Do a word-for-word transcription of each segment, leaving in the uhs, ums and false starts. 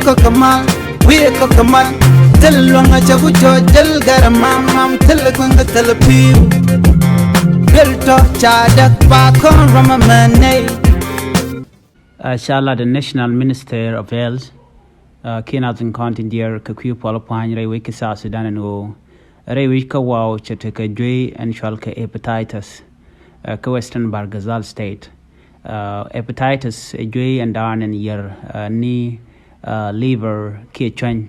Kɔk mal, wi̱i̱ kɔk mal. Thil luäŋ a cɛ ku cɔ jäl gɛr mam mam, thil kueŋ thil pi̱i̱u. Duel tɔ ca däk ba kɔn rɔm a mɛ nɛy. Ca lat the National Minister of Health, Kiir Nathan Kɔn tin diɛɛr kɛ kui̱ puɔl pua̱ny rɛy wec kä South Sudan ɛn ɣöö rɛy wec kä Wau cɛ tekɛ juey ɛn cual kɛ hepatitis kä Western Bahr el Ghazal State. Hepatitis ɛ juey ɛn da̱a̱n ɛn yier ni liver kiɛ cuäny.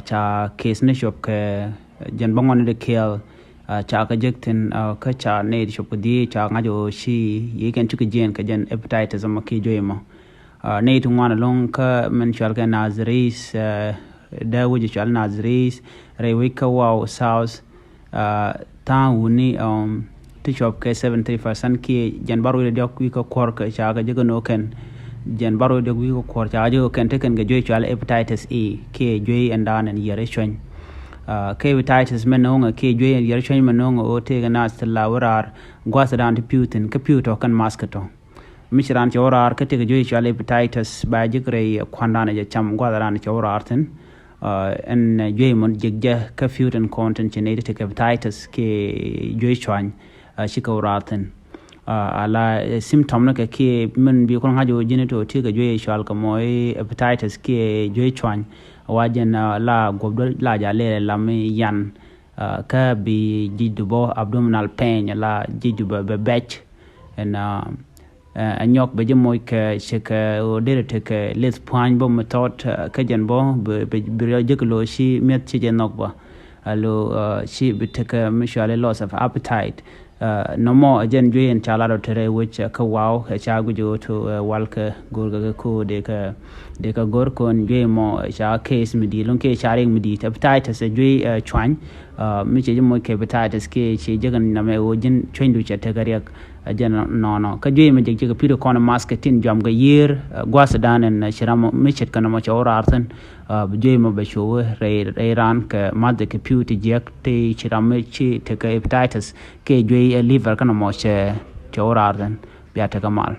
Ca case ni cop kɛ jɛn bäŋuan ni di kiɛɛl ca kɛ jek thi̱n kä ca nɛy ti cop kɛ dhieec ca ŋa̱c ɣöö ci yiëë kɛn cikɛ jiɛɛn kɛ jɛn hepatitis ɛmɔ kiɛ juey ɛmɔ. Nɛy ti ŋuan ɛlɔ̱ŋ kä min cual kɛ Nazareth, dee wec cual Nazareth rɛy wec kä Wau South. Tha̱a̱ŋ wuni ti cuɔp kɛ seventy percent kiɛ jɛn bär wec diɔ̱k wi̱i̱ kä kuɔr kɛ ca kɛ jek kɛ no̱o̱k kɛn. Jɛn bär wec diɔ̱k wi̱i̱ kä kuɔr ca kɛ jek kɛ kɛn te kɛn kɛ juey cual hepatitis E kiɛ juey ɛn da̱a̱n ɛn yier i̱ cuäny. Kɛ hepatitis mɛ no̱o̱ŋɛ kiɛ juey ɛn yier i̱ cuäny mɛ no̱o̱ŋɛ ɣöö tëëkɛ naath ti la wä raar gua̱th da̱a̱n ti pi̱w thi̱n kä pi̱w tɔ̱ kɛn mask tɔ̱. Mi ci raan cɛ wä raar kä tëëkɛ juey cual hepatitis ba jek rɛy kua̱ndan jɛ cam gua̱th raan cɛ wä raar thi̱n. Ɛn juey mɔ jek jɛ kä pi̱w tin kɔn tin ci nɛy ti tëëkɛ hepatitis kiɛ juey cuany cikɛ wä raar thi̱n. Ala symptom ni kɛ kiɛ min bi kɔn ŋa̱c ɣöö ji̱n ti ɣöö tëëkɛ juey cual kɛ mɔ i̱ hepatitis kiɛ juey cuany. Wa jɛn la guɔ̱p duel la ja lɛl lam i̱ yan. Kä bi ji̱cdu bä abdominal pain la ji̱cdu bɛ bɛ bɛc. Ɛn ɛ nyɔk bɛ ji̱ moc kɛ cɛ kɛ ɣöö derɛ tekɛ lith pua̱ny bä mi thɔɔt kä jɛn bä bi riɔ̱ ji̱ kɛ lo̱o̱ ci mi̱eth ci jɛ nhɔk bä. Alo ci bi tekɛ mi cuali loss of appetite. Nɔmɔ ɛ jɛn juey ɛn ca lat ɔ te rɛy wec kä Wau ɛ ca guic ɣöö to wal kɛ go̱o̱r kɛ kɛ ko̱o̱ dee kɛ dee kɛ go̱o̱r kɔn juey mɔ ca case mi di̱i̱t lo̱ŋ kiɛ ca riɛk mi di̱i̱t hepatitis ɛ juey cuany. Mi cɛ ji̱ moc kɛ hepatitis kiɛ ci jek namɛ ɣöö ji̱n cuenydu cɛ tekɛ riɛk. Ɛ jɛn nɔnɔ kä juey mɛ jek jek kɛ pi̱i̱t kɔn mask tin juam kɛ yiër gua̱th dan ɛn ci ram mi ce̱tkɛ nɔmɔ cɛ wä raar thi̱n. Bi juey mɔ bɛ cuɔ wä rɛy raan kɛ math kɛ pi̱w ti jiɛk ti ci ram mi ci tekɛ hepatitis kiɛ juey ɛ liver kä nɔmɔ cɛ cɛ wä raar thi̱n. Bia tekɛ mal.